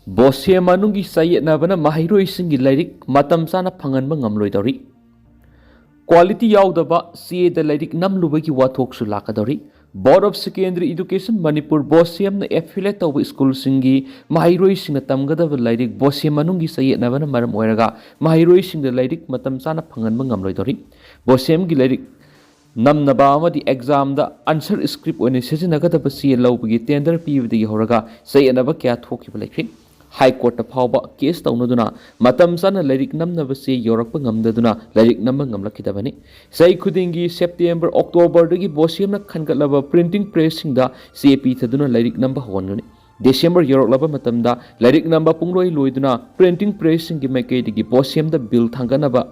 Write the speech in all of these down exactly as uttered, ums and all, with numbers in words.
ꯕꯣꯁꯦꯝ ꯃꯅꯨꯡꯒꯤ ꯆꯌꯦꯠꯅꯕꯅ ꯃꯍꯩꯔꯣꯏꯁꯤꯡꯒꯤ ꯂꯥꯏꯔꯤꯛ ꯃꯇꯝ ꯆꯥꯅ ꯐꯪꯍꯟꯕ ꯉꯝꯂꯣꯏꯗꯧꯔꯤ꯫ ꯀ꯭ꯋꯥꯂꯤꯇꯤ ꯌꯥꯎꯗꯕ ꯆꯦꯗ ꯂꯥꯏꯔꯤꯛ ꯅꯝꯂꯨꯕꯒꯤ ꯋꯥꯊꯣꯛꯁꯨ ꯂꯥꯛꯀꯗꯧꯔꯤ꯫ Board of Secondary Education Manipur, ꯕꯣꯁꯦꯝꯅ affiliate ꯇꯧꯕ ꯁ꯭ꯀꯨꯜꯁꯤꯡꯒꯤ ꯃꯍꯩꯔꯣꯏꯁꯤꯡꯅ ꯇꯝꯒꯗꯕ ꯂꯥꯏꯔꯤꯛ ꯕꯣꯁꯦꯝ ꯃꯅꯨꯡꯒꯤ ꯆꯌꯦꯠꯅꯕꯅ ꯃꯔꯝ ꯑꯣꯏꯔꯒ ꯃꯍꯩꯔꯣꯏꯁꯤꯡꯗ ꯂꯥꯏꯔꯤꯛ ꯃꯇꯝ ꯆꯥꯅ ꯐꯪꯍꯟꯕ ꯉꯝꯂꯣꯏꯗꯧꯔꯤ꯫ ꯕꯣꯁꯦꯝꯒꯤ ꯂꯥꯏꯔꯤꯛ ꯅꯝꯅꯕ ꯑꯃꯗꯤ exam ꯗ answer script ꯑꯣꯏꯅ ꯁꯤꯖꯤꯟꯅꯒꯗꯕ ꯆꯦ ꯂꯧꯕꯒꯤ tender ꯄꯤꯕꯗꯒꯤ ꯍꯧꯔꯒ ꯆꯌꯦꯠꯅꯕ ꯀꯌꯥ ꯊꯣꯛꯈꯤꯕ ꯂꯩꯈ꯭ꯔꯦ꯫ High Court ꯇ ꯐꯥꯎꯕ case ꯇꯧꯅꯗꯨꯅ ꯃꯇꯝ ꯆꯥꯅ ꯂꯥꯏꯔꯤꯛ ꯅꯝꯅꯕ ꯆꯦ ꯌꯧꯔꯛꯄ ꯉꯝꯗꯗꯨꯅ ꯂꯥꯏꯔꯤꯛ ꯅꯝꯕ ꯉꯝꯂꯛꯈꯤꯗꯕꯅꯤ꯫ ꯆꯍꯤ ꯈꯨꯗꯤꯡꯒꯤ September, October ꯗꯒꯤ ꯕꯣꯁꯦꯝꯅ ꯈꯟꯒꯠꯂꯕ printing press ꯁꯤꯡꯗ ꯆꯦ ꯄꯤꯊꯗꯨꯅ ꯂꯥꯏꯔꯤꯛ ꯅꯝꯕ ꯍꯧꯍꯟꯒꯅꯤ꯫ December ꯌꯧꯔꯛꯂꯕ ꯃꯇꯝꯗ ꯂꯥꯏꯔꯤꯛ ꯅꯝꯕ ꯄꯨꯡꯂꯣꯏ ꯂꯣꯏꯗꯨꯅ printing press ꯁꯤꯡꯒꯤ ꯃꯥꯏꯀꯩꯗꯒꯤ ꯕꯣꯁꯦꯝꯗ bill ꯊꯥꯡꯒꯠꯅꯕ,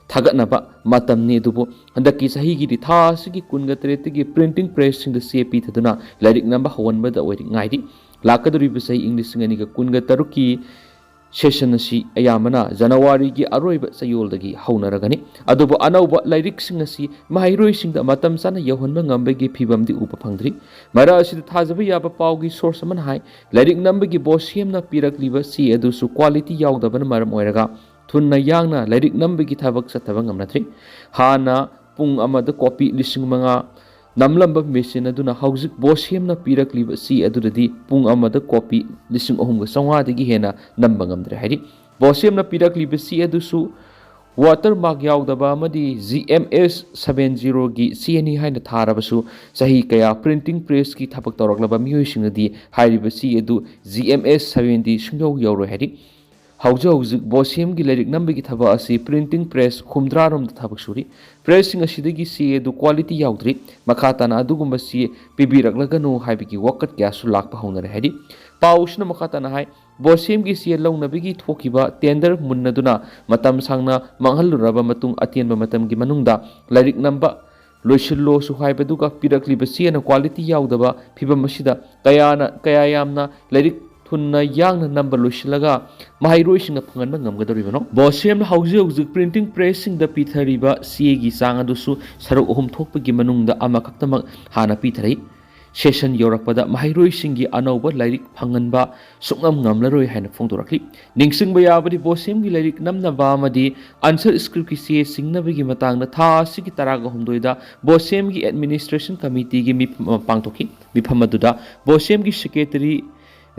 ꯊꯥꯒꯠꯅꯕ ꯃꯇꯝꯅꯤ꯫ ꯑꯗꯨꯕꯨ ꯍꯟꯗꯛꯀꯤ ꯆꯍꯤꯒꯤꯗꯤ ꯊꯥ ꯑꯁꯤꯒꯤ ꯀꯨꯟꯒ ꯇꯔꯦꯠꯇꯒꯤ printing press ꯁꯤꯡꯗ ꯆꯦ ꯄꯤꯊꯗꯨꯅ ꯂꯥꯏꯔꯤꯛ ꯅꯝꯕ ꯍꯧꯍꯟꯕꯗ ꯑꯣꯏꯔꯤ ꯉꯥꯏꯔꯤ꯫ ꯂꯥꯛꯀꯗꯧꯔꯤꯕ ꯆꯍꯤ ꯏꯪ ꯂꯤꯁꯤꯡ ꯑꯅꯤꯒ ꯀꯨꯟꯒ ꯇꯔꯨꯛꯀꯤ session ꯑꯁꯤ ꯑꯌꯥꯝꯕꯅ ꯖꯅꯋꯥꯔꯤꯒꯤ ꯑꯔꯣꯏꯕ ꯆꯌꯣꯜꯗꯒꯤ ꯍꯧꯅꯔꯒꯅꯤ꯫ ꯑꯗꯨꯕꯨ ꯑꯅꯧꯕ ꯂꯥꯏꯔꯤꯛꯁꯤꯡ ꯑꯁꯤ ꯃꯍꯩꯔꯣꯏꯁꯤꯡꯗ ꯃꯇꯝ ꯆꯥꯅ ꯌꯧꯍꯟꯕ ꯉꯝꯕꯒꯤ ꯐꯤꯕꯝꯗꯤ ꯎꯕ ꯐꯪꯗ꯭ꯔꯤ꯫ ꯃꯔꯛ ꯑꯁꯤꯗ ꯊꯥꯖꯕ ꯌꯥꯕ ꯄꯥꯎꯒꯤ source ꯑꯃꯅ ꯍꯥꯏ, ꯂꯥꯏꯔꯤꯛ ꯅꯝꯕꯒꯤ ꯕꯣꯁꯦꯝꯅ ꯄꯤꯔꯛꯂꯤꯕ ꯆꯦ ꯑꯗꯨꯁꯨ quality ꯌꯥꯎꯗꯕꯅ ꯃꯔꯝ ꯑꯣꯏꯔꯒ ꯊꯨꯅ ꯌꯥꯡꯅ ꯂꯥꯏꯔꯤꯛ ꯅꯝꯕꯒꯤ ꯊꯕꯛ ꯆꯠꯊꯕ ꯉꯝꯅꯗ꯭ꯔꯤ꯫ ꯍꯥꯟꯅ ꯄꯨꯡ ꯑꯃꯗ copy ꯂꯤꯁꯤꯡ ꯃꯉꯥ ꯅꯝꯂꯝꯕ machine ꯑꯗꯨꯅ ꯍꯧꯖꯤꯛ ꯕꯣꯁꯦꯝꯅ ꯄꯤꯔꯛꯂꯤꯕ ꯆꯦ ꯑꯗꯨꯗꯗꯤ ꯄꯨꯡ ꯑꯃꯗ copy ꯂꯤꯁꯤꯡ ꯑꯍꯨꯝꯒ ꯆꯥꯝꯃꯉꯥꯗꯒꯤ ꯍꯦꯟꯅ ꯅꯝꯕ ꯉꯝꯗ꯭ꯔꯦ ꯍꯥꯏꯔꯤ꯫ ꯕꯣꯁꯦꯝꯅ ꯄꯤꯔꯛꯂꯤꯕ ꯆꯦ ꯑꯗꯨꯁꯨ watermark ꯌꯥꯎꯗꯕ ꯑꯃꯗꯤ G M S seven zero ꯒꯤ ꯆꯦꯅꯤ ꯍꯥꯏꯅ ꯊꯥꯔꯕꯁꯨ ꯆꯍꯤ ꯀꯌꯥ printing press ꯀꯤ ꯊꯕꯛ ꯇꯧꯔꯛꯂꯕ ꯃꯤꯑꯣꯏꯁꯤꯡꯅꯗꯤ ꯍꯥꯏꯔꯤꯕ ꯆꯦ ꯑꯗꯨ G M S seven ꯗꯤ ꯁꯨꯡꯌꯧ ꯌꯧꯔꯣꯏ ꯍꯥꯏꯔꯤ꯫ ꯍꯧꯖꯤꯛ ꯍꯧꯖꯤꯛ ꯕꯣꯁꯦꯝꯒꯤ ꯂꯥꯏꯔꯤꯛ ꯅꯝꯕꯒꯤ ꯊꯕꯛ ꯑꯁꯤ printing press ꯍꯨꯝꯗ꯭ꯔꯥ ꯔꯣꯝꯗ ꯊꯕꯛ ꯁꯨꯔꯤ꯫ Press ꯁꯤꯡ ꯑꯁꯤꯗꯒꯤ ꯆꯦ ꯑꯗꯨ quality ꯌꯥꯎꯗ꯭ꯔꯤ꯫ ꯃꯈꯥ ꯇꯥꯅ ꯑꯗꯨꯒꯨꯝꯕ ꯆꯦ ꯄꯤꯕꯤꯔꯛꯂꯒꯅꯨ ꯍꯥꯏꯕꯒꯤ ꯋꯥꯀꯠ ꯀꯌꯥꯁꯨ ꯂꯥꯛꯄ ꯍꯧꯅꯔꯦ ꯍꯥꯏꯔꯤ꯫ ꯄꯥꯎꯁꯤꯅ ꯃꯈꯥ ꯇꯥꯅ ꯍꯥꯏ, ꯕꯣꯁꯦꯝꯒꯤ ꯆꯦ ꯂꯧꯅꯕꯒꯤ ꯊꯣꯛꯈꯤꯕ tender ꯃꯨꯟꯅꯗꯨꯅ ꯃꯇꯝ ꯁꯥꯡꯅ ꯃꯥꯡꯍꯜꯂꯨꯔꯕ ꯃꯇꯨꯡ ꯑꯇꯦꯟꯕ ꯃꯇꯝꯒꯤ ꯃꯅꯨꯡꯗ ꯂꯥꯏꯔꯤꯛ ꯅꯝꯕ ꯂꯣꯏꯁꯤꯜꯂꯣꯁꯨ ꯍꯥꯏꯕꯗꯨꯒ ꯄꯤꯔꯛꯂꯤꯕ ꯆꯦꯅ quality ꯌꯥꯎꯗꯕ ꯐꯤꯕꯝ ꯑꯁꯤꯗ ꯀꯌꯥꯅ, ꯀꯌꯥ ꯌꯥꯝꯅ ꯂꯥꯏꯔꯤꯛ ꯊꯨꯅ ꯌꯥꯡꯅ ꯅꯝꯕ ꯂꯣꯏꯁꯤꯜꯂꯒ ꯃꯍꯩꯔꯣꯏꯁꯤꯡꯅ ꯐꯪꯍꯟꯕ ꯉꯝꯒꯗꯧꯔꯤꯕꯅꯣ? ꯕꯣꯁꯦꯝꯅ ꯍꯧꯖꯤꯛ ꯍꯧꯖꯤꯛ printing press ꯁꯤꯡꯗ ꯄꯤꯊꯔꯤꯕ ꯆꯦꯒꯤ ꯆꯥꯡ ꯑꯗꯨꯁꯨ ꯁꯔꯨꯛ ꯑꯍꯨꯝ ꯊꯣꯛꯄꯒꯤ ꯃꯅꯨꯡꯗ ꯑꯃꯈꯛꯇꯃꯛ ꯍꯥꯟꯅ ꯄꯤꯊꯔꯛꯏ꯫ ꯁꯦꯁꯟ ꯌꯧꯔꯛꯄꯗ ꯃꯍꯩꯔꯣꯏꯁꯤꯡꯒꯤ ꯑꯅꯧꯕ ꯂꯥꯏꯔꯤꯛ ꯐꯪꯍꯟꯕ ꯁꯨꯡꯉꯝ ꯉꯝꯂꯔꯣꯏ ꯍꯥꯏꯅ ꯐꯣꯡꯗꯣꯔꯛꯂꯤ꯫ ꯅꯤꯡꯁꯤꯡꯕ ꯌꯥꯕꯗꯤ, ꯕꯣꯁꯦꯝꯒꯤ ꯂꯥꯏꯔꯤꯛ ꯅꯝꯅꯕ ꯑꯃꯗꯤ ꯑꯟꯁꯔ ꯁ꯭ꯀ꯭ꯔꯤꯞꯀꯤ ꯆꯦ ꯁꯤꯡꯅꯕꯒꯤ ꯃꯇꯥꯡꯗ ꯊꯥ ꯑꯁꯤꯒꯤ ꯇꯔꯥꯒ ꯍꯨꯝꯗꯣꯏꯗ ꯕꯣꯁꯦꯝꯒꯤ ꯑꯦꯗꯃꯤꯅꯤꯁꯇ꯭ꯔꯦꯁꯟ ꯀꯃꯤꯇꯤꯒꯤ ꯃꯤꯐꯝ ꯑꯃ ꯄꯥꯡꯊꯣꯛꯈꯤ꯫ ꯃꯤꯐꯝ ꯑꯗꯨꯗ ꯕꯣꯁꯦꯝꯒꯤ ꯁꯦꯀ꯭ꯔꯦꯇꯔꯤ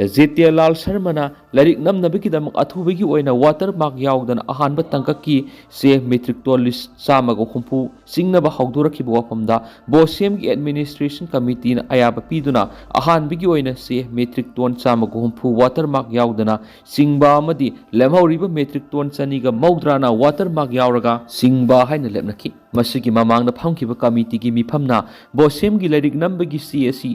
ꯖꯦꯇꯤꯌꯥꯂꯥꯜ ꯁꯔꯃꯅ ꯂꯥꯏꯔꯤꯛ ꯅꯝꯅꯕꯒꯤꯗꯃꯛ ꯑꯊꯨꯕꯒꯤ ꯑꯣꯏꯅ ꯋꯥꯇꯔ ꯃꯥꯔꯛ ꯌꯥꯎꯗꯅ ꯑꯍꯥꯟꯕ ꯇꯥꯡꯀꯛꯀꯤ ꯆꯦ ꯃꯦꯇ꯭ꯔꯤꯛ ꯇꯣꯟ ꯂꯤꯁ ꯆꯥꯝꯃꯒ ꯍꯨꯝꯐꯨ ꯁꯤꯡꯅꯕ ꯍꯧꯗꯣꯔꯛꯈꯤꯕ ꯋꯥꯐꯝꯗ ꯕꯣꯁꯦꯝꯒꯤ ꯑꯦꯗꯃꯤꯅꯤꯁꯇ꯭ꯔꯦꯁꯟ ꯀꯃꯤꯇꯤꯅ ꯑꯌꯥꯕ ꯄꯤꯗꯨꯅ ꯑꯍꯥꯟꯕꯒꯤ ꯑꯣꯏꯅ ꯆꯦ ꯃꯦꯇ꯭ꯔꯤꯛ ꯇꯣꯟ ꯆꯥꯝꯃꯒ ꯍꯨꯝꯐꯨ ꯋꯥꯇꯔ ꯃꯥꯔꯛ ꯌꯥꯎꯗꯅ ꯆꯤꯡꯕ ꯑꯃꯗꯤ ꯂꯦꯝꯍꯧꯔꯤꯕ ꯃꯦꯇ꯭ꯔꯤꯛ ꯇꯣꯟ ꯆꯅꯤꯒ ꯃꯧꯗ꯭ꯔꯥꯅ ꯋꯥꯇꯔ ꯃꯥꯔꯛ ꯌꯥꯎꯔꯒ ꯆꯤꯡꯕ ꯍꯥꯏꯅ ꯂꯦꯞꯅꯈꯤ꯫ ꯃꯁꯤꯒꯤ ꯃꯃꯥꯡꯗ ꯐꯝꯈꯤꯕ ꯀꯃꯤꯇꯤꯒꯤ ꯃꯤꯐꯝꯅ ꯕꯣꯁꯦꯝꯒꯤ ꯂꯥꯏꯔꯤꯛ ꯅꯝꯕꯒꯤ ꯆꯦ ꯑꯁꯤ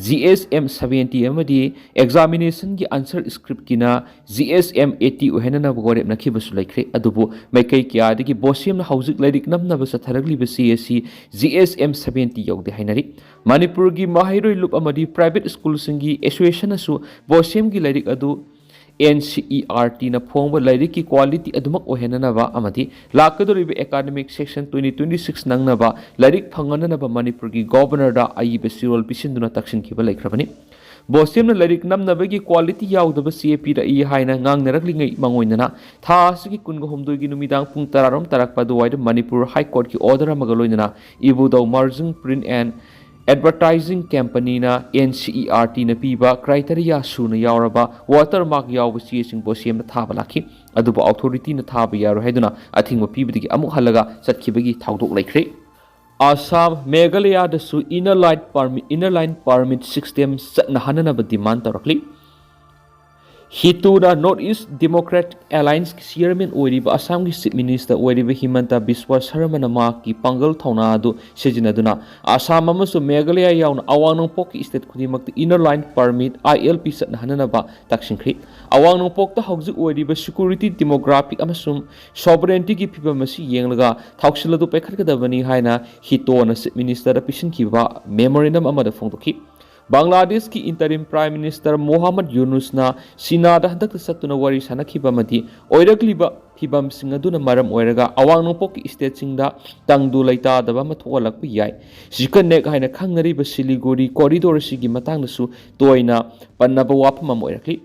ꯖꯤ ꯑꯦꯁ ꯑꯦꯝ ꯁꯚꯦꯟꯇꯤ ꯑꯃꯗꯤ ꯑꯦꯛꯖꯥꯃꯤꯅꯦꯁꯟꯒꯤ ꯑꯟꯁꯔ ꯁ꯭ꯀ꯭ꯔꯤꯞꯀꯤꯅ ꯖꯤ ꯑꯦꯁ ꯑꯦꯝ ꯑꯩꯠꯇꯤ ꯑꯣꯏꯍꯟꯅꯅꯕ ꯋꯥꯔꯦꯞꯅꯈꯤꯕꯁꯨ ꯂꯩꯈ꯭ꯔꯦ꯫ ꯑꯗꯨꯕꯨ ꯃꯥꯏꯀꯩ ꯀꯌꯥꯗꯒꯤ ꯕꯣꯁꯦꯝꯅ ꯍꯧꯖꯤꯛ ꯂꯥꯏꯔꯤꯛ ꯅꯝꯅꯕ ꯆꯠꯊꯔꯛꯂꯤꯕ ꯆꯦ ꯑꯁꯤ ꯖꯤ ꯑꯦꯁ ꯑꯦꯝ ꯁꯚꯦꯟꯇꯤ ꯌꯧꯗꯦ ꯍꯥꯏꯅꯔꯤ꯫ ꯃꯅꯤꯄꯨꯔꯒꯤ ꯃꯍꯩꯔꯣꯏ ꯂꯨꯞ ꯑꯃꯗꯤ ꯄ꯭ꯔꯥꯏꯚꯦꯠ ꯁ꯭ꯀꯨꯜꯁꯤꯡꯒꯤ ꯑꯦꯁꯣꯁꯤꯌꯦꯁꯟꯅꯁꯨ ꯕꯣꯁꯦꯝꯒꯤ ꯂꯥꯏꯔꯤꯛ ꯑꯗꯨ ꯑꯦꯟ ꯁꯤ ꯏ ꯑꯥꯔ ꯇꯤꯅ ꯐꯣꯡꯕ ꯂꯥꯏꯔꯤꯛꯀꯤ ꯀ꯭ꯋꯥꯂꯤꯇꯤ ꯑꯗꯨꯃꯛ ꯑꯣꯏꯍꯟꯅꯅꯕ ꯑꯃꯗꯤ ꯂꯥꯛꯀꯗꯧꯔꯤꯕ academic session twenty twenty six ꯅꯪꯅꯕ ꯂꯥꯏꯔꯤꯛ ꯐꯪꯍꯟꯅꯅꯕ ꯃꯅꯤꯄꯨꯔꯒꯤ ꯒꯣꯕꯔꯅꯔꯗ ꯑꯏꯕ ꯆꯦꯔꯣꯜ ꯄꯤꯁꯤꯟꯗꯨꯅ ꯇꯛꯁꯤꯟꯈꯤꯕ ꯂꯩꯈ꯭ꯔꯕꯅꯤ꯫ ꯕꯣꯁꯦꯝꯅ ꯂꯥꯏꯔꯤꯛ ꯅꯝꯅꯕꯒꯤ ꯀ꯭ꯋꯥꯂꯤꯇꯤ ꯌꯥꯎꯗꯕ ꯆꯦ ꯄꯤꯔꯛꯏ ꯍꯥꯏꯅ ꯉꯥꯡꯅꯔꯛꯂꯤꯉꯩ ꯃꯥꯡꯑꯣꯏꯅꯅ ꯊꯥ ꯑꯁꯤꯒꯤ ꯀꯨꯟꯒ ꯍꯨꯝꯗꯣꯏꯒꯤ ꯅꯨꯃꯤꯗꯥꯡ ꯄꯨꯡ ꯇꯔꯥꯔꯣꯝ ꯇꯥꯔꯛꯄ ꯑꯗꯨꯋꯥꯏꯗ ꯃꯅꯤꯄꯨꯔ ꯍꯥꯏ ꯀꯣꯔꯠꯀꯤ ꯑꯣꯔꯗꯔ ꯑꯃꯒ ꯂꯣꯏꯅꯅ Ibudhou Marjing print and advertising ꯀꯝꯄꯅꯤꯅ ꯑꯦꯟ ꯁꯤ ꯏ ꯑꯥꯔ ꯇꯤꯅ ꯄꯤꯕ ꯀ꯭ꯔꯥꯏꯇꯦꯔꯤꯌꯥ ꯁꯨꯅ ꯌꯥꯎꯔꯕ ꯋꯥꯇꯔ ꯃꯥꯔꯛ ꯌꯥꯎꯕ ꯆꯦꯁꯤꯡ ꯕꯣꯁꯦꯝꯅ ꯊꯥꯕ ꯂꯥꯛꯈꯤ꯫ ꯑꯗꯨꯕꯨ ꯑꯣꯊꯣꯔꯤꯇꯤꯅ ꯊꯥꯕ ꯌꯥꯔꯣꯏ ꯍꯥꯏꯗꯨꯅ ꯑꯊꯤꯡꯕ ꯄꯤꯕꯗꯒꯤ ꯑꯃꯨꯛ ꯍꯜꯂꯒ ꯆꯠꯈꯤꯕꯒꯤ ꯊꯧꯗꯣꯛ ꯂꯩꯈ꯭ꯔꯦ꯫ ꯑꯁꯥꯝ, ꯃꯦꯘꯥꯂꯌꯥꯗꯁꯨ inner line permit, inner line permit system ꯆꯠꯅꯍꯟꯅꯅꯕ ꯗꯤꯃꯥꯟ ꯇꯧꯔꯛꯂꯤ꯫ ꯍꯤꯇꯨꯅ North East Democratic Alliance ꯀꯤ ꯆꯤꯌꯔꯃꯦꯟ ꯑꯣꯏꯔꯤꯕ ꯑꯁꯥꯝꯒꯤ ꯆꯤꯐ ꯃꯤꯅꯤꯁꯇꯔ ꯑꯣꯏꯔꯤꯕ ꯍꯤꯃꯟꯇ ꯕꯤꯁ꯭ꯋ ꯁꯔꯃꯅ ꯃꯍꯥꯛꯀꯤ ꯄꯥꯡꯒꯜ ꯊꯧꯅꯥ ꯑꯗꯨ ꯁꯤꯖꯤꯟꯅꯗꯨꯅ ꯑꯁꯥꯝ ꯑꯃꯁꯨꯡ ꯃꯦꯘꯥꯂꯌꯥ ꯌꯥꯎꯅ ꯑꯋꯥꯡ ꯅꯣꯡꯄꯣꯛꯀꯤ ꯁ꯭ꯇꯦꯠ ꯈꯨꯗꯤꯡꯃꯛꯇ inner line permit, I L P ꯆꯠꯅꯍꯟꯅꯅꯕ ꯇꯛꯁꯤꯟꯈ꯭ꯔꯤ꯫ ꯑꯋꯥꯡ ꯅꯣꯡꯄꯣꯛꯇ ꯍꯧꯖꯤꯛ ꯑꯣꯏꯔꯤꯕ security, demographic ꯑꯃꯁꯨꯡ sovereignty ꯒꯤ ꯐꯤꯕꯝ ꯑꯁꯤ ꯌꯦꯡꯂꯒ ꯊꯧꯁꯤꯜ ꯑꯗꯨ ꯄꯥꯏꯈꯠꯀꯗꯕꯅꯤ ꯍꯥꯏꯅ ꯍꯤꯇꯣꯅ ꯆꯤꯐ ꯃꯤꯅꯤꯁꯇꯔꯗ ꯄꯤꯁꯤꯟꯈꯤꯕ ꯃꯦꯃꯣꯔꯦꯟꯗꯝ ꯑꯃꯗ ꯐꯣꯡꯗꯣꯛꯈꯤ꯫ ꯕꯪꯒ꯭ꯂꯥꯗꯦꯁꯀꯤ interim Prime Minister ꯃꯣꯍꯝꯃꯗ ꯌꯨꯅꯨꯁꯅ ꯆꯤꯅꯥꯗ ꯍꯟꯗꯛꯇ ꯆꯠꯇꯨꯅ ꯋꯥꯔꯤ ꯁꯥꯟꯅꯈꯤꯕ ꯑꯃꯗꯤ ꯑꯣꯏꯔꯛꯂꯤꯕ ꯐꯤꯕꯝꯁꯤꯡ ꯑꯗꯨꯅ ꯃꯔꯝ ꯑꯣꯏꯔꯒ ꯑꯋꯥꯡ ꯅꯣꯡꯄꯣꯛꯀꯤ stateꯁꯤꯡꯗ ꯇꯪꯗꯨ ꯂꯩꯇꯥꯗꯕ ꯑꯃ ꯊꯣꯛꯍꯜꯂꯛꯄ ꯌꯥꯏ꯫ Chicken Neck ꯍꯥꯏꯅ ꯈꯪꯅꯔꯤꯕ ꯁꯤꯂꯤꯒꯨꯔꯤ corridorꯁꯤꯒꯤ ꯃꯇꯥꯡꯗꯁꯨ ꯇꯣꯏꯅ ꯄꯟꯅꯕ ꯋꯥꯐꯝ ꯑꯃ ꯑꯣꯏꯔꯛꯂꯤ꯫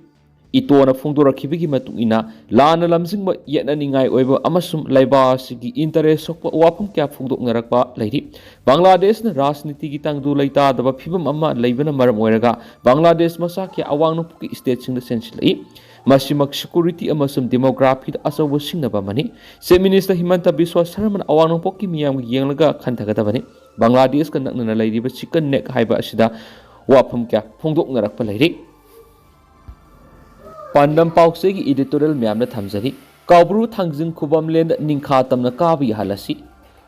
ꯏꯇꯣꯅ ꯐꯣꯡꯗꯣꯔꯛꯈꯤꯕꯒꯤ ꯃꯇꯨꯡ ꯏꯟꯅ, ꯂꯥꯟꯅ ꯂꯝꯖꯤꯡꯕ, ꯌꯦꯠꯅꯅꯤꯡꯉꯥꯏ ꯑꯣꯏꯕ ꯑꯃꯁꯨꯡ ꯂꯩꯕꯥꯛ ꯑꯁꯤꯒꯤ interest ꯁꯣꯛꯄ ꯋꯥꯐꯝ ꯀꯌꯥ ꯐꯣꯡꯗꯣꯛꯅꯔꯛꯄ ꯂꯩꯔꯤ꯫ ꯕꯪꯒ꯭ꯂꯥꯗꯦꯁꯅ ꯔꯥꯖꯅꯤꯇꯤꯒꯤ ꯇꯪꯗꯨ ꯂꯩꯇꯥꯗꯕ ꯐꯤꯕꯝ ꯑꯃ ꯂꯩꯕꯅ ꯃꯔꯝ ꯑꯣꯏꯔꯒ ꯕꯪꯒ꯭ꯂꯥꯗꯦꯁ ꯃꯆꯥ ꯀꯌꯥ ꯑꯋꯥꯡ ꯅꯣꯡꯄꯣꯛꯀꯤ stateꯁꯤꯡꯗ ꯆꯦꯟꯁꯤꯜꯂꯛꯏ꯫ ꯃꯁꯤꯃꯛ security ꯑꯃꯁꯨꯡ demographyꯗ ꯑꯆꯧꯕ ꯁꯤꯡꯅꯕ ꯑꯃꯅꯤ꯫ Chief Minister ꯍꯤꯃꯟꯇ ꯕꯤꯁ꯭ꯋ ꯁꯔꯃꯅ ꯑꯋꯥꯡ ꯅꯣꯡꯄꯣꯛꯀꯤ ꯃꯤꯌꯥꯝꯒ ꯌꯦꯡꯂꯒ ꯈꯟꯊꯒꯗꯕꯅꯤ꯫ ꯕꯪꯒ꯭ꯂꯥꯗꯦꯁꯀ ꯅꯛꯅꯅ ꯂꯩꯔꯤꯕ Chicken Neck ꯍꯥꯏꯕ ꯑꯁꯤꯗ ꯋꯥꯐꯝ ꯀꯌꯥ ꯐꯣꯡꯗꯣꯛꯅꯔꯛꯄ ꯂꯩꯔꯤ꯫ ꯄꯥꯟꯗꯝ ꯄꯥꯎꯆꯦꯒꯤ editorial ꯃꯌꯥꯝꯅ ꯊꯝꯖꯔꯤ꯫ ꯀꯥꯎꯕ꯭ꯔꯨ ꯊꯥꯡꯖꯤꯡ ꯈꯨꯕꯝꯂꯦꯟꯗ ꯅꯤꯡꯈꯥ ꯇꯝꯅ ꯀꯥꯕ ꯌꯥꯍꯜꯂꯁꯤ꯫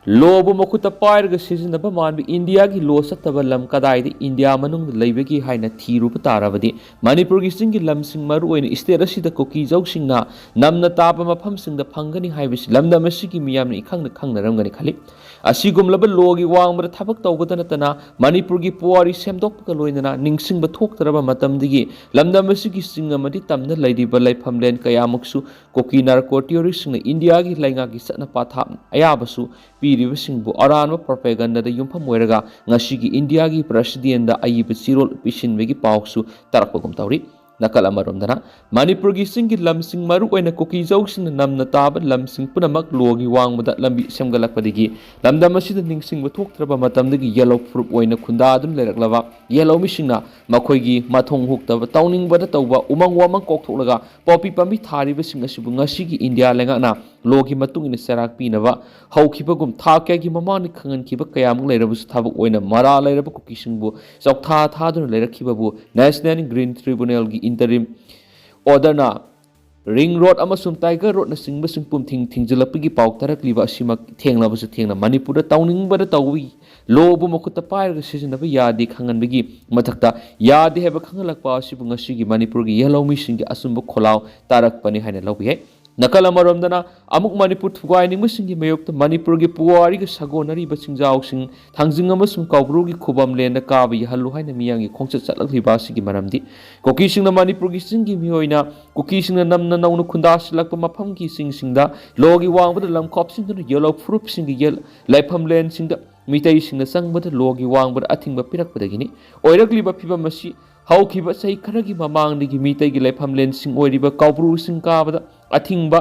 Lawꯕꯨ ꯃꯈꯨꯠꯇ ꯄꯥꯏꯔꯒ ꯁꯤꯖꯤꯟꯅꯕ ꯃꯥꯟꯕ ꯏꯟꯗꯤꯌꯥꯒꯤ law ꯆꯠꯇꯕ ꯂꯝ ꯀꯗꯥꯏꯗ? ꯏꯟꯗꯤꯌꯥ ꯃꯅꯨꯡꯗ ꯂꯩꯕꯒꯦ ꯍꯥꯏꯅ ꯊꯤꯔꯨꯕ ꯇꯥꯔꯕꯗꯤ ꯃꯅꯤꯄꯨꯔꯒꯤ ꯆꯤꯡꯒꯤ ꯂꯝꯁꯤꯡ, ꯃꯔꯨꯑꯣꯏꯅ state ꯑꯁꯤꯗ ꯀꯨꯀꯤꯖꯧꯁꯤꯡꯅ ꯅꯝꯅ ꯇꯥꯕ ꯃꯐꯝꯁꯤꯡꯗ ꯐꯪꯒꯅꯤ ꯍꯥꯏꯕꯁꯤ ꯂꯝꯗꯝ ꯑꯁꯤꯒꯤ ꯃꯤꯌꯥꯝꯅ ꯏꯈꯪꯅ ꯈꯪꯅꯔꯝꯒꯅꯤ ꯈꯜꯂꯤ꯫ ꯑꯁꯤꯒꯨꯝꯂꯕ lawꯒꯤ ꯋꯥꯡꯃꯗ ꯊꯕꯛ ꯇꯧꯕꯗ ꯅꯠꯇꯅ ꯃꯅꯤꯄꯨꯔꯒꯤ ꯄꯨꯋꯥꯔꯤ ꯁꯦꯝꯗꯣꯛꯄꯒ ꯂꯣꯏꯅꯅ ꯅꯤꯡꯁꯤꯡꯕ ꯊꯣꯛꯇ꯭ꯔꯕ ꯃꯇꯝꯗꯒꯤ ꯂꯝꯗꯝ ꯑꯁꯤꯒꯤ ꯆꯤꯡ ꯑꯃꯗꯤ ꯇꯝꯗ ꯂꯩꯔꯤꯕ ꯂꯩꯐꯝꯂꯦꯟ ꯀꯌꯥꯃꯨꯛꯁꯨ ꯀꯨꯀꯤ narco terroristꯁꯤꯡꯅ ꯏꯟꯗꯤꯌꯥꯒꯤ ꯂꯩꯉꯥꯛꯀꯤ ꯆꯠꯅ ꯄꯊꯥꯞ ꯑꯌꯥꯕꯁꯨ ꯄꯤꯔꯤꯕꯁꯤꯡꯕꯨ ꯑꯔꯥꯟꯕ propagandaꯗ ꯌꯨꯝꯐꯝ ꯑꯣꯏꯔꯒ ꯉꯁꯤꯒꯤ ꯏꯟꯗꯤꯌꯥꯒꯤ Presidentꯗ ꯑꯏꯕ ꯆꯦꯔꯣꯜ ꯄꯤꯁꯤꯟꯕꯒꯤ ꯄꯥꯎꯁꯨ ꯇꯥꯔꯛꯄꯒꯨꯝ ꯇꯧꯔꯤ꯫ ꯅꯥꯀꯜ ꯑꯃꯔꯣꯝꯗꯅ ꯃꯅꯤꯄꯨꯔꯒꯤ ꯆꯤꯡꯒꯤ ꯂꯝꯁꯤꯡ, ꯃꯔꯨꯑꯣꯏꯅ ꯀꯨꯀꯤꯖꯧꯁꯤꯡꯅ ꯅꯝꯅ ꯇꯥꯕ ꯂꯝꯁꯤꯡ ꯄꯨꯝꯅꯃꯛ lawꯒꯤ ꯋꯥꯡꯃꯗ ꯂꯝꯕꯤ ꯁꯦꯝꯒꯠꯂꯛꯄꯗꯒꯤ ꯂꯝꯗꯝ ꯑꯁꯤꯗ ꯅꯤꯡꯁꯤꯡꯕ ꯊꯣꯛꯇ꯭ꯔꯕ ꯃꯇꯝꯗꯒꯤ ꯌꯦꯜꯍꯧ ꯐꯨꯔꯨꯞ ꯑꯣꯏꯅ ꯈꯨꯟꯗꯥꯗꯨꯅ ꯂꯩꯔꯛꯂꯕ ꯌꯦꯜꯍꯧꯃꯤꯁꯤꯡꯅ ꯃꯈꯣꯏꯒꯤ ꯃꯊꯣꯡ ꯍꯨꯛꯇꯕ, ꯇꯧꯅꯤꯡꯕꯗ ꯇꯧꯕ, ꯎꯃꯪ ꯋꯥꯃꯪ ꯀꯣꯛꯊꯣꯛꯂꯒ ꯄꯣꯄꯤ ꯄꯥꯝꯕꯤ ꯊꯥꯔꯤꯕꯁꯤꯡ ꯑꯁꯤꯕꯨ ꯉꯁꯤꯒꯤ ꯏꯟꯗꯤꯌꯥ ꯂꯩꯉꯥꯛꯅ lawꯒꯤ ꯃꯇꯨꯡ ꯏꯟꯅ ꯆꯩꯔꯥꯛ ꯄꯤꯅꯕ ꯍꯧꯈꯤꯕꯒꯨꯝ ꯊꯥ ꯀꯌꯥꯒꯤ ꯃꯃꯥꯡꯗ ꯈꯪꯍꯟꯈꯤꯕ ꯀꯌꯥꯃꯨꯛ ꯂꯩꯔꯕꯁꯨ ꯊꯕꯛ ꯑꯣꯏꯅ ꯃꯔꯥ ꯂꯩꯔꯕ ꯀꯨꯀꯤꯁꯤꯡꯕꯨ ꯆꯣꯛꯊꯥ ꯊꯥꯗꯨꯅ ꯂꯩꯔꯛꯈꯤꯕꯕꯨ National Green Tribunalꯒꯤ interim orderꯅ ring road ꯑꯃꯁꯨꯡ Tiger Roadꯅꯆꯤꯡꯕꯁꯤꯡ ꯄꯨꯝꯊꯤꯡ ꯊꯤꯡꯖꯤꯜꯂꯛꯄꯒꯤ ꯄꯥꯎ ꯇꯥꯔꯛꯂꯤꯕ ꯑꯁꯤꯃꯛ ꯊꯦꯡꯂꯕꯁꯨ ꯊꯦꯡꯅ ꯃꯅꯤꯄꯨꯔꯗ ꯇꯧꯅꯤꯡꯕꯗ ꯇꯧꯏ, lawꯕꯨ ꯃꯈꯨꯠꯇ ꯄꯥꯏꯔꯒ ꯁꯤꯖꯤꯟꯅꯕ ꯌꯥꯗꯦ ꯈꯪꯍꯟꯕꯒꯤ ꯃꯊꯛꯇ ꯌꯥꯗꯦ ꯍꯥꯏꯕ ꯈꯪꯍꯜꯂꯛꯄ ꯑꯁꯤꯕꯨ ꯉꯁꯤꯒꯤ ꯃꯅꯤꯄꯨꯔꯒꯤ ꯌꯦꯜꯍꯧꯃꯤꯁꯤꯡꯒꯤ ꯑꯆꯨꯝꯕ ꯈꯣꯜꯂꯥꯎ ꯇꯥꯔꯛꯄꯅꯤ ꯍꯥꯏꯅ ꯂꯧꯕ ꯌꯥꯏ꯫ ꯅꯥꯀꯜ ꯑꯃꯔꯣꯝꯗꯅ ꯑꯃꯨꯛ ꯃꯅꯤꯄꯨꯔ ꯊꯨꯒꯥꯏꯅꯤꯡꯕꯁꯤꯡꯒꯤ ꯃꯥꯌꯣꯛꯇ ꯃꯅꯤꯄꯨꯔꯒꯤ ꯄꯨꯋꯥꯔꯤꯒ ꯁꯥꯒꯣꯟꯅꯔꯤꯕ ꯆꯤꯡꯖꯥꯎꯁꯤꯡ ꯊꯥꯡꯖꯤꯡ ꯑꯃꯁꯨꯡ ꯀꯧꯕ꯭ꯔꯨꯒꯤ ꯈꯨꯕꯝ ꯂꯦꯟꯗ ꯀꯥꯕ ꯌꯥꯍꯜꯂꯨ ꯍꯥꯏꯅ ꯃꯤꯌꯥꯝꯒꯤ ꯈꯣꯡꯆꯠ ꯆꯠꯂꯛꯂꯤꯕ ꯑꯁꯤꯒꯤ ꯃꯔꯝꯗꯤ ꯀꯨꯀꯤꯁꯤꯡꯅ ꯃꯅꯤꯄꯨꯔꯒꯤ ꯆꯤꯡꯒꯤ ꯃꯤꯑꯣꯏꯅ ꯀꯨꯀꯤꯁꯤꯡꯅ ꯅꯝꯅ ꯅꯧꯅ ꯈꯨꯟꯗꯥꯁꯤꯜꯂꯛꯄ ꯃꯐꯝꯒꯤ ꯆꯤꯡꯁꯤꯡꯗ ꯂꯣꯒꯤ ꯋꯥꯡꯃꯗ ꯂꯝ ꯈꯣꯞꯁꯤꯟꯗꯨꯅ ꯌꯦꯜꯂꯧ ꯐꯨꯔꯨꯞꯁꯤꯡꯒꯤ ꯌꯦꯜ ꯂꯥꯏꯐꯝꯂꯦꯟꯁꯤꯡꯗ ꯃꯤꯇꯩꯁꯤꯡꯅ ꯆꯪꯕꯗ ꯂꯣꯒꯤ ꯋꯥꯡꯃꯗ ꯑꯊꯤꯡꯕ ꯄꯤꯔꯛꯄꯗꯒꯤꯅꯤ꯫ ꯑꯣꯏꯔꯛꯂꯤꯕ ꯐꯤꯕꯝ ꯑꯁꯤ ꯍꯧꯈꯤꯕ ꯆꯍꯤ ꯈꯔꯒꯤ ꯃꯃꯥꯡꯗꯒꯤ ꯃꯤꯇꯩꯒꯤ ꯂꯥꯏꯐꯝꯂꯦꯟꯁꯤꯡ ꯑꯣꯏꯔꯤꯕ ꯀꯧꯕ꯭ꯔꯨꯁꯤꯡ ꯀꯥꯕꯗ ꯑꯊꯤꯡꯕ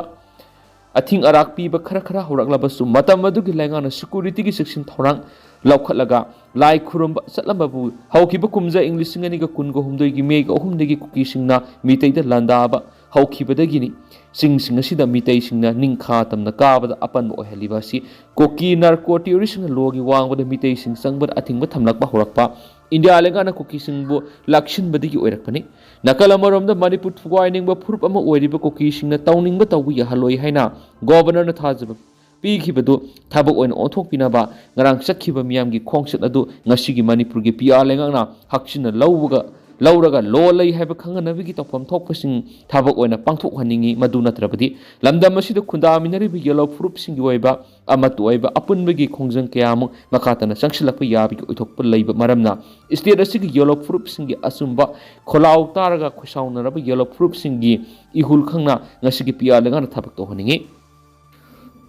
ꯑꯊꯤꯡ ꯑꯔꯥꯛ ꯄꯤꯕ ꯈꯔ ꯈꯔ ꯍꯧꯔꯛꯂꯕꯁꯨ, ꯃꯇꯝ ꯑꯗꯨꯒꯤ ꯂꯩꯉꯥꯛꯅ ꯁꯦꯀ꯭ꯌꯨꯔꯤꯇꯤꯒꯤ ꯆꯦꯛꯁꯤꯟ ꯊꯧꯔꯥꯡ ꯂꯧꯈꯠꯂꯒ ꯂꯥꯏ ꯈꯨꯔꯨꯝꯕ ꯆꯠꯂꯝꯕꯕꯨ ꯍꯧꯈꯤꯕ ꯀꯨꯝꯖꯥ ꯏꯪ ꯂꯤꯁꯤꯡ ꯑꯅꯤꯒ ꯀꯨꯟꯒ ꯍꯨꯝꯗꯣꯏꯒꯤ ꯃꯦꯒꯤ ꯑꯍꯨꯝꯗꯒꯤ ꯀꯨꯀꯤꯁꯤꯡꯅ ꯃꯤꯇꯩꯗ ꯂꯥꯟꯗꯥꯕ ꯍꯧꯈꯤꯕꯗꯒꯤꯅꯤ꯫ ꯆꯤꯡꯁꯤꯡ ꯑꯁꯤꯗ ꯃꯤꯇꯩꯁꯤꯡꯅ ꯅꯤꯡꯈꯥ ꯇꯝꯅ ꯀꯥꯕꯗ ꯑꯄꯟꯕ ꯑꯣꯏꯍꯜꯂꯤꯕ ꯑꯁꯤ ꯀꯨꯀꯤ ꯅꯥꯔꯀꯣ ꯇꯦꯔꯣꯔꯤꯁꯁꯤꯡꯅ ꯂꯣꯒꯤ ꯋꯥꯡꯃꯗ ꯃꯤꯇꯩꯁꯤꯡ ꯆꯪꯕꯗ ꯑꯊꯤꯡꯕ ꯊꯝꯂꯛꯄ ꯍꯧꯔꯛꯄ ꯏꯟꯗꯤꯌꯥ ꯂꯩꯉꯥꯛꯅ ꯀꯨꯀꯤꯁꯤꯡꯕꯨ ꯂꯥꯛꯁꯤꯟꯕꯗꯒꯤ ꯑꯣꯏꯔꯛꯄꯅꯤ꯫ ꯅꯥꯀꯜ ꯑꯃꯔꯣꯝꯗ ꯃꯅꯤꯄꯨꯔ ꯊꯨꯒꯥꯏꯅꯤꯡꯕ ꯐꯨꯔꯨꯞ ꯑꯃ ꯑꯣꯏꯔꯤꯕ ꯀꯨꯀꯤꯁꯤꯡꯅ ꯇꯧꯅꯤꯡꯕ ꯇꯧꯕ ꯌꯥꯍꯜꯂꯣꯏ ꯍꯥꯏꯅ ꯒꯣꯕꯔꯅꯔꯅ ꯊꯥꯖꯕ ꯄꯤꯈꯤꯕꯗꯨ ꯊꯕꯛ ꯑꯣꯏꯅ ꯑꯣꯟꯊꯣꯛꯄꯤꯅꯕ ꯉꯔꯥꯡ ꯆꯠꯈꯤꯕ ꯃꯤꯌꯥꯝꯒꯤ ꯈꯣꯡꯆꯠ ꯑꯗꯨ ꯉꯁꯤꯒꯤ ꯃꯅꯤꯄꯨꯔꯒꯤ ꯄꯤ ꯑꯥꯔ ꯂꯩꯉꯥꯛꯅ ꯍꯛꯆꯤꯟꯅ ꯂꯧꯕꯒ ꯂꯧꯔꯒ ꯂꯣ ꯂꯩ ꯍꯥꯏꯕ ꯈꯪꯍꯟꯅꯕꯒꯤ ꯇꯧꯐꯝ ꯊꯣꯛꯄꯁꯤꯡ ꯊꯕꯛ ꯑꯣꯏꯅ ꯄꯥꯡꯊꯣꯛꯍꯟꯅꯤꯡꯏ꯫ ꯃꯗꯨ ꯅꯠꯇ꯭ꯔꯕꯗꯤ ꯂꯝꯗꯝ ꯑꯁꯤꯗ ꯈꯨꯟꯗꯥꯃꯤꯟꯅꯔꯤꯕ ꯌꯦꯜꯂꯧ ꯐꯨꯔꯨꯞꯁꯤꯡꯒꯤ ꯑꯣꯏꯕ ꯑꯃꯠꯇ ꯑꯣꯏꯕ ꯑꯄꯨꯟꯕꯒꯤ ꯈꯣꯡꯖꯪ ꯀꯌꯥ ꯑꯃꯨꯛ ꯃꯈꯥ ꯇꯥꯅ ꯆꯪꯁꯤꯜꯂꯛꯄ ꯌꯥꯕꯒꯤ ꯑꯣꯏꯊꯣꯛꯄ ꯂꯩꯕ ꯃꯔꯝꯅ ꯁ꯭ꯇꯦꯠ ꯑꯁꯤꯒꯤ ꯌꯦꯜꯂꯧ ꯐꯨꯔꯨꯞꯁꯤꯡꯒꯤ ꯑꯆꯨꯝꯕ ꯈꯣꯜꯂꯥꯎ ꯇꯥꯔꯒ ꯈꯣꯏꯁꯥꯎꯅꯔꯕ ꯌꯦꯜꯂꯧ ꯐꯨꯔꯨꯞꯁꯤꯡꯒꯤ ꯏꯍꯨꯜ ꯈꯪꯅ ꯉꯁꯤꯒꯤ ꯄꯤ ꯑꯥꯔ ꯂꯩꯉꯥꯛꯅ ꯊꯕꯛ ꯇꯧꯍꯟꯅꯤꯡꯏ꯫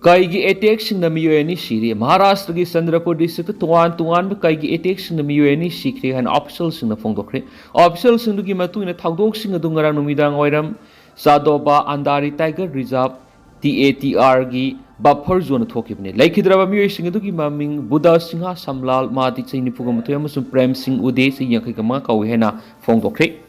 ꯀꯩꯒꯤ ꯑꯦꯇꯦꯛꯁꯤꯡꯅ ꯃꯤꯑꯣꯏ ꯑꯅꯤ ꯁꯤꯔꯤ꯫ ꯃꯍꯥꯔꯥꯁꯇ꯭ꯔꯒꯤ ꯆꯟꯗ꯭ꯔꯄꯨꯔ ꯗꯤꯁꯇ꯭ꯔꯤꯛꯇ ꯇꯣꯉꯥꯟ ꯇꯣꯉꯥꯟꯕ ꯀꯩꯒꯤ ꯑꯦꯇꯦꯛꯁꯤꯡꯅ ꯃꯤꯑꯣꯏ ꯑꯅꯤ ꯁꯤꯈ꯭ꯔꯦ ꯍꯥꯏꯅ ꯑꯣꯐꯤꯁꯤꯌꯦꯜꯁꯤꯡꯅ ꯐꯣꯡꯗꯣꯛꯈ꯭ꯔꯦ꯫ ꯑꯣꯐꯤꯁꯤꯌꯦꯜꯁꯤꯡꯗꯨꯒꯤ ꯃꯇꯨꯡ ꯏꯟꯅ ꯊꯧꯗꯣꯛꯁꯤꯡ ꯑꯗꯨ ꯉꯔꯥꯡ ꯅꯨꯃꯤꯗꯥꯡ ꯋꯥꯏꯔꯝ Tadoba Andhari tiger reserve, T A T ꯑꯥꯔꯒꯤ ꯕꯐꯔ ꯖꯣꯟꯗ ꯊꯣꯛꯈꯤꯕꯅꯤ꯫ ꯂꯩꯈꯤꯗ꯭ꯔꯕ ꯃꯤꯑꯣꯏꯁꯤꯡ ꯑꯗꯨꯒꯤ ꯃꯃꯤꯡ ꯕꯨꯙ ꯁꯤꯡꯍ ꯁꯝꯂꯥꯜ, ꯃꯥꯗꯤ ꯆꯍꯤ ꯅꯤꯐꯨꯒ ꯃꯥꯊꯣꯏ, ꯑꯃꯁꯨꯡ ꯄ꯭ꯔꯦꯝ ꯁꯤꯡ ꯎꯗꯦ, ꯆꯍꯤ ꯌꯥꯡꯈꯩꯒ ꯃꯉꯥ ꯀꯧꯏ ꯍꯥꯏꯅ ꯐꯣꯡꯗꯣꯛꯈ꯭ꯔꯦ꯫